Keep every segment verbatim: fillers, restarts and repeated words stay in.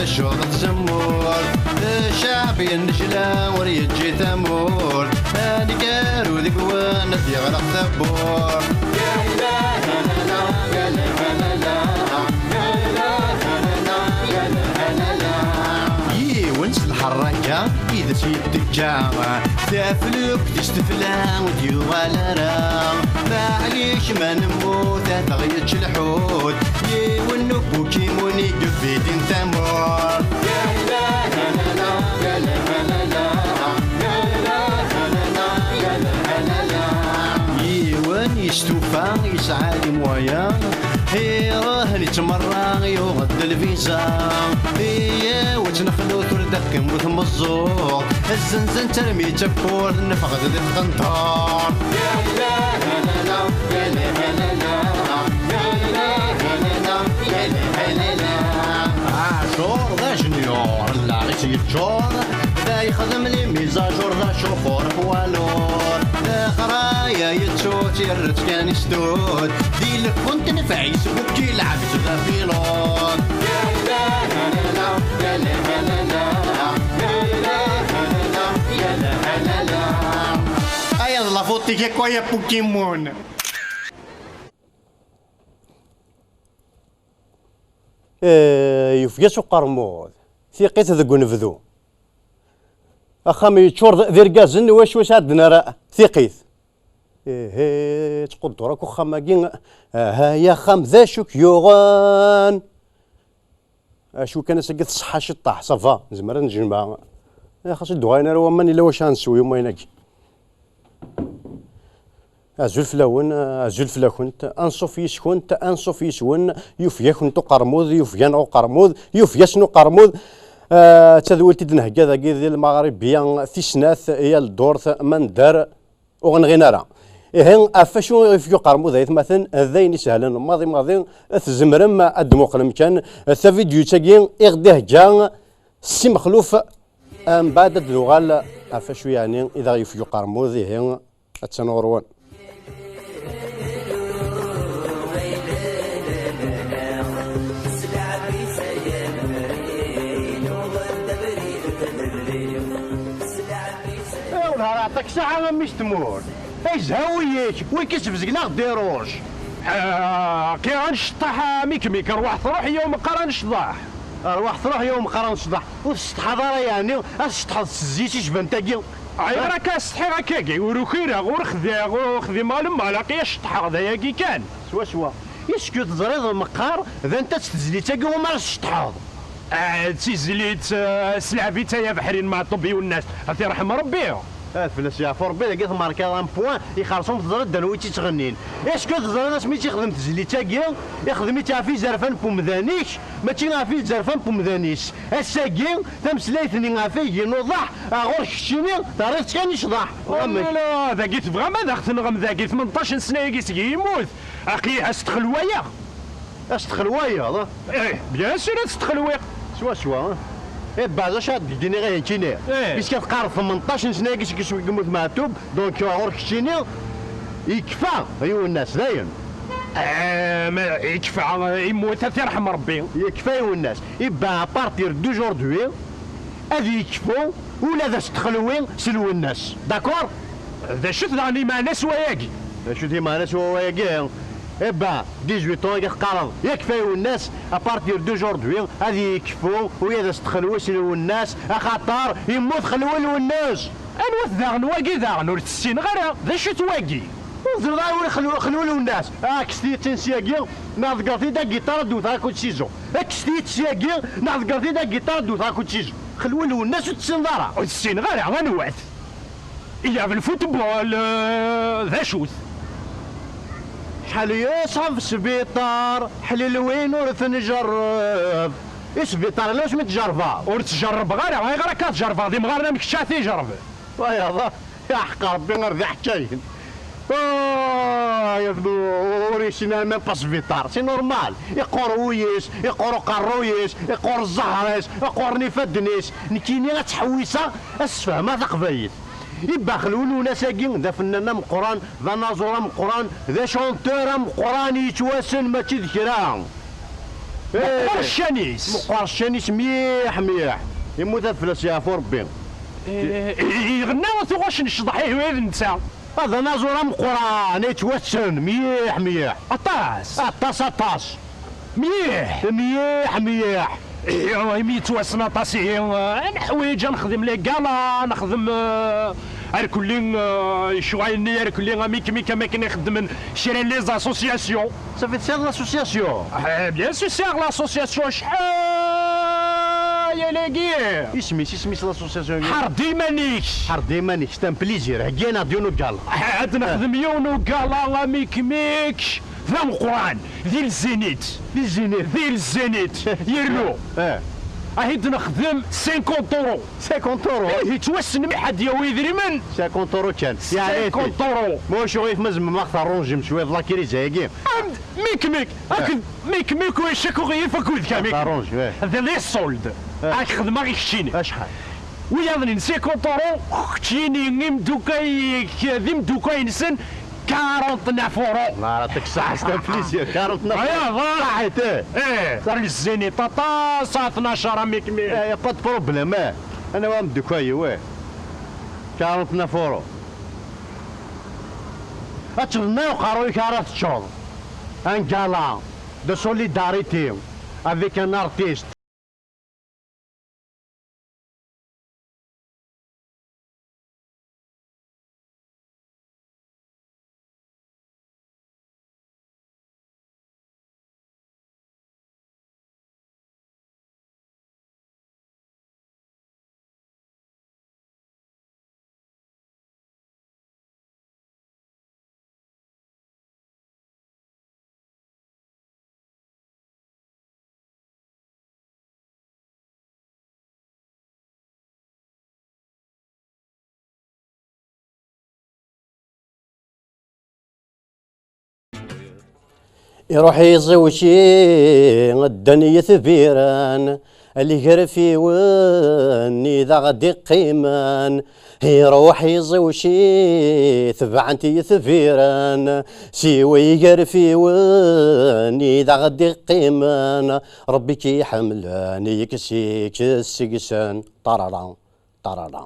Cuḍet temmurt, ccɛeb yennejla ur yeǧǧi tamurt, aneggaru deg-wen ad d-yeɣleq tawwurt. Yiwen s lḥerraka i d as-yettekka, taflukt-is tefla ur d-yuɣal ara. Maɛlic ma nemmut ad aɣ-yečč lḥut, yiwen n ubukimun i yebidin tamurt. Yiwen yestufa yesɛa les moyens, iruḥ yettmerra yuɣ-d lviza. Iyaw ad tt-nexlu tura d akken bu tmeẓẓuɣt, zzenzen-tt armi d tawwurt, neffeɣ-d di tqenṭert. Ɛacur d ajenyur, llaɣ-is yeččur, da yexdem les mises à jour, d acuxur poids lourd. Leɣraya yettu-tt, yerra-tt kan i sdud, di lkun tenfeɛ-is, bukki lɛebd d apilud. Aya d la faute-ik akk, ay a Pokémon. Eh, yufeg-as uqermud, tiqqit deg unebdu. Axxam yeččur d, d irgazen, wacu ur sɛeddan ara tiqqit. Ihi, yettquddur akk uxxam-agi. Aha, ya axxam, d acu k-yuɣen? Acu kan, ass-agi tṣeḥḥa ciṭṭaḥ, ça va, nezmer ad nejmeɛ. Eh, xas ur d-uɣalen ara waman, yella wacu ara nsew i umayen-agi. Azul fell-awen, azul fell-akent, anṣuf yis-kent, anṣuf yis-wen, yufeg-akent uqermud, yufeg-aneɣ uqermud, yufeg-asen uqermud. Ah, d tadwilt i d-nhegga dagi di Lmaɣribiya tis snat, yal ddurt, ma nedder, ur ɣ-nɣin ara. Ihi, ɣef wacu i yufeg uqermud, ay atmaten? D ayen isehlen maḍi maḍi, tzemrem ad d-muqlem kan tavidyut-agi i ɣ-d-ihegga Si Mexluf, mbeɛd ad d-nuɣal ɣef wacu yeɛni i d aɣ-yufeg uqermud, ihi, attan ɣur-wen. Ayɣer ara aṭak saɛa a mmi-s tmurt? Ay zha wiyik, wi k-isbezgen aɣ-d iruc. Ah, aqi ad nceṭṭaḥ, a Mikmik, rwaḥ truḥ, ya umeqqar ad necḍeḥ. Rwaḥ truḥ, ya umeqqar ad necḍeḥ. Ur tsetḥaḍ ara yeɛni ad tsetḥeḍ s zzit icban tagi? Ayɣer akka setḥiɣ akkagi? Ur ukireɣ, ur xdiɣ, ur xdimeɣ lemmal, aqi ad ceṭṭḥeɣ d ayagi kan. Swaswa. Isku teẓriḍ meqqar d anta-tt tezlit-agi umi ara tceṭṭḥeḍ? Ah, d tizlit, ah, s lɛeb-itt ay abeḥri n Meɛṭub Iwennas, ad t-irḥem Rebbi. Ah, fell-as yeɛfu Rebbi, dagi tmerkaḍ un point, ixerṣum teẓriḍ d anwa i tt-ittɣennin. Isku teẓriḍ asmi i tt-ixdem tezlit-agi, ixdem-itt ɣef izerfan n umdan-ik, mačči ɣef izerfan n umdan-is. Ass-agi, tameslayt-nni ɣef ay inuḍeḥ, ah, ɣur-k keččini, terriḍ-tt kan i ccḍeḥ. Wamma, dagi tebɣam ad aɣ-tenɣem dagi, tmenṭac n ssna-agi seg yemmut. Aqi-, ad s-txelwayeɣ. Ad s-txelwayeḍ? Eh, bien sûr, ad s-txelwiɣ. Swaswa. Eh, bah, d acu ad d-iniɣ ihi nekkini? Eh. Puisque teqqareḍ tmenṭac n ssna-agi seg, seg yemmut Meɛtub, donc, ɣur-k keččini, yekfa Iwennas, dayen. Eh, ma yekfa, yemmut, ad t-irḥem Rebbi. Yekfa Iwennas. Eh bah, à partir d'aujourd'hui, ad yekfu ula d as-txelwi s Lwennas. D'accord? D acu-t daɣen imeɛna-s wayagi? D acu-t imeɛna-s wayagi? Eh ben, dix-huit ans i teqqareḍ, yakfa Iwennas, à partir d'aujourd'hui, ad yekfu uya d as-txelwi s Lwennas, axaṭer yemmut Xelwi Lwennas. Anwa-t daɣen wagi daɣen? Ur t-ssineɣ ara. D acu-t wagi? Ur teẓriḍ ara ula Xelwi, Xelwi Lwennas? Ah, kkset-iyi-tt-in syagi, neɣ ḍeggret-iyi-d agiṭar ad d-wteɣ akked Sizo. Kkset-iyi-tt syagi, neɣ ḍeggret-iyi-d agiṭar ad d-wteɣ akked Sizo. Xelwi Lwennas ur t-tessineḍ ara? Ur t-ssineɣ ara, anwa-t? Ilɛeb lfutbol, eh, d acu-t? Ḥal yesɛef sbiṭar, ḥlilwin ur t-njerreb. I sbiṭar ala wasmi t-jerrbeɣ? Ur t-jerrbeɣ ara, ayɣer akka t-jerrbeɣ? D imɣaren am kečč ara t-ijerrben. Wayeḍ, aḥeqq Rebbi ar d iḥekkayen. Ah, ya, ur yessin ara même pas sbiṭar, c'est normal. Iqqur wul-is, iqqur uqerruy-is, iqqur zzher-is, iqquren ifadden-is. Nekkini ad ttḥewwiseɣ, ad s-sfehmeɣ taqbaylit. Ibba Xelwi Lwennas-agi d afennan ameqqran, d anaẓur ameqqran, d achanteur ameqqran yettwassen, mačči d kra. Meqqer ccan-is. Meqqer ccan-is mliḥ, mliḥ. Yemmut ad fell-as yeɛfu Rebbi. Eh, iɣenna tuɣac n ccḍeḥ, ihi d netta. Ad anaẓur ameqqran, yettwassen mliḥ, mliḥ. Aṭas. Aṭas, aṭas. Mliḥ. Mliḥ, mliḥ. Ihi, imi yettwassen aṭas, ihi, eh, ad neḥwiǧ ad nexdem les galas, nexdem, eh, ar kulli, eh, lecɣal-nni ar kulli, amik, mik, am akken i xeddmen kra n les associations. Ça fait, tesɛiḍ l'association? Eh, bien sûr, sɛiɣ l'association, acḥal ayagi. Isem-is, isem-is l'association-agi? Ḥerd iman-ik. Ḥerd iman-ik, c'est un plaisir. Heggi-aneɣ-d yiwen ugala. Eh, ad nexdem yiwen ugala, amik, mik, d ameqqran, di Lzinit. Di Lzinit. Di Lzinit. Yernu. Eh. Ahid nexdem cinquante euros. Cinquante euros? Eh, yettwassen mi ḥedd yawi idrimen. Cinquante euros kan. Yeɛni cinquante euros. Ma wacu ɣif ma zemreɣ ad ɣ-terrunjem cwiṭ la crise-agi? Am-, mik mik. Eh. Akken mik mik u icak ɣif akud kamik. Terrunj, eh. D les soldes. Eh. Ak xedmeɣ i keččini. Acḥal? Wiyaḍ-nni cinquante euros, keččini imdukay-ik, d imdukay-nsen, quarante-neuf euros. Voilà, c'est un plaisir, quarante-neuf euros. Aya, voilà. Saḥit, eh. Eh, saḥit. Di Lzinit aṭas, saɛa tnac amik mik. Eh, y a pas de problème, eh. Ana wa amdukay-iw, eh. Quarante-neuf euros. Ad tebna uqerruy-ik ara teččeḍ. Un gala de solidarité avec un artiste. Iruḥ iẓiwci, ddan yetbiren, ligerfiwen i d aɣ-d-iqqimen. Iruḥ iẓiwci, tebɛen-t yetbiren, siwa igerfiwen i d aɣ-d-iqqimen. Rebbi k-iḥemmlen, yekkes-ik seg-sen. Tarara, tarara.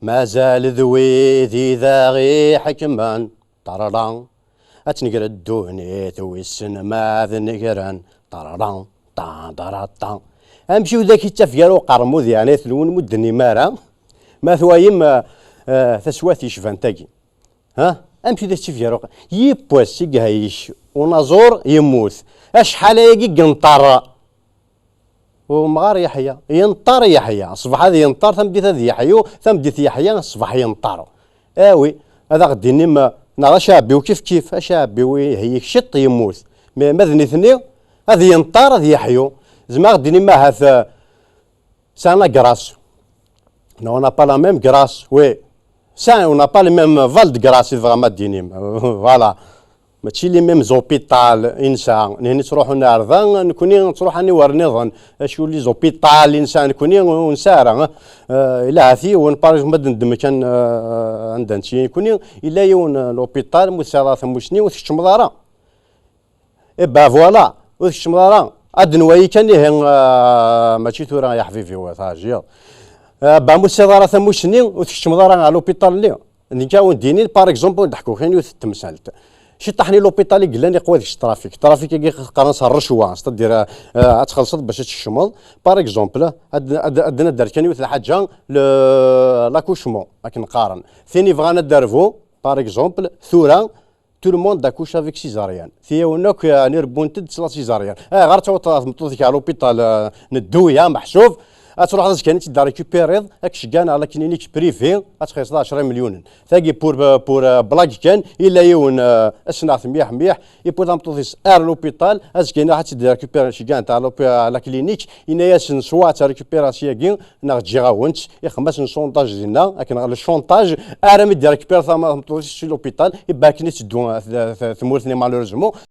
Mazal d wid i d aɣ-iḥekmen. Tarara. Ad tengred ddunit, wissen ma ad negren. Tarara, ta, dara, ta. Amek i dak ittaf gar uqermud, yeɛni, tnun mudden imara? Ma twayem, eh, eh, taswat yecban tagi. Ha? Amek i dak ittaf gar uqermud? Yiwwas i iheyc unaẓur, yemmut. Acḥal ayagi i yenṭer? Umɣar yeḥya, yenṭer yeḥya, ṣṣbeḥ ad yenṭer, tameddit ad yeḥyu, tameddit yeḥya, ṣṣbeḥ yenṭer. Awi, ad aɣ-d-inim, neɣ d aceɛbi-w kif kif, aceɛbi-w iheyy-k ciṭ yemmut. Mais ma d nitni, ad yenṭer, ad yeḥyu. Zemreɣ ad d-inim ahat, eh, c'est un agras. Non, on n'a pas la même grâce, oui. Ça, on n'a pas le même val de grâce, i tebɣam ad d-inim. Voilà. Mačči les mêmes hôpital i nesɛa. Nihni ttruḥun ar da, nekni nettruḥ aniwer nniḍen. Acu les hôpital i nesɛa nekni, ur nesɛi ara. Eh, ila ahat yiwen, par exemple, ad neddem kan, eh, anda netti nekni, ila yiwen, eh, l'hôpital, ma ur tesɛiḍ ara tamusni, ur tkeččmeḍ ara. Eh ben voilà, ur tkeččmeḍ ara. Ad nwali kan ihi, eh, mačči tura ya ḥbibi, wa taɛjiḍ. Eh ben, ma ur tesɛiḍ ara tamusni, ur tkeččmeḍ ara ɣer l'hôpital-nni. Nekk ad wen-d-inin, par exemple, ad d-ḥkuɣ kan yiwet n temsalt. Ciṭaḥ-nni l'hôpital i yellan iqwa deg-s trafik. Trafik-agi qqaren-as rrecwa, c'est-à-dire, eh, ad txellṣeḍ bac ad tkecmeḍ. Par exemple, ad, ad, ad d-nadder kan yiwet lḥaǧa, le, l'accouchement, akken qqaren. Tin yebɣan ad d-terbu, par exemple, tura, tout le monde accouche avec césarienne. Tiyawen akk, eh, ɛni rebbun-t-id s la césarienne. Ayɣer ad tawiḍ tmeṭṭut-ik ɣer l'hôpital, eh, n Dduya, meḥsub, ad truḥeḍ azekka-nni ad tt-id-récupériḍ, ad k-ceggan ɣer la clinique privée, ad txellṣeḍ ɛecra imelyunen. Tagi pour, pour, euh, blague kan, illa yiwen, euh, asnaɣ-t mliḥ mliḥ, yewwi tameṭṭut-is ar l'hôpital, azekka-nni ad tt-id-récupérer, ceggan-t ar l'hôpi-, à la clinique, yenna-yasen soit ad tt-récupérer syagi, neɣ ǧǧiɣ-awen-tt, ixdem-asen sondage dinna, akken ɣer le chantage, armi d-récupérer tam-, tameṭṭut-is si l'hôpital, iba akken i teddun, euh, t-, t-, tmurt-nni malheureusement.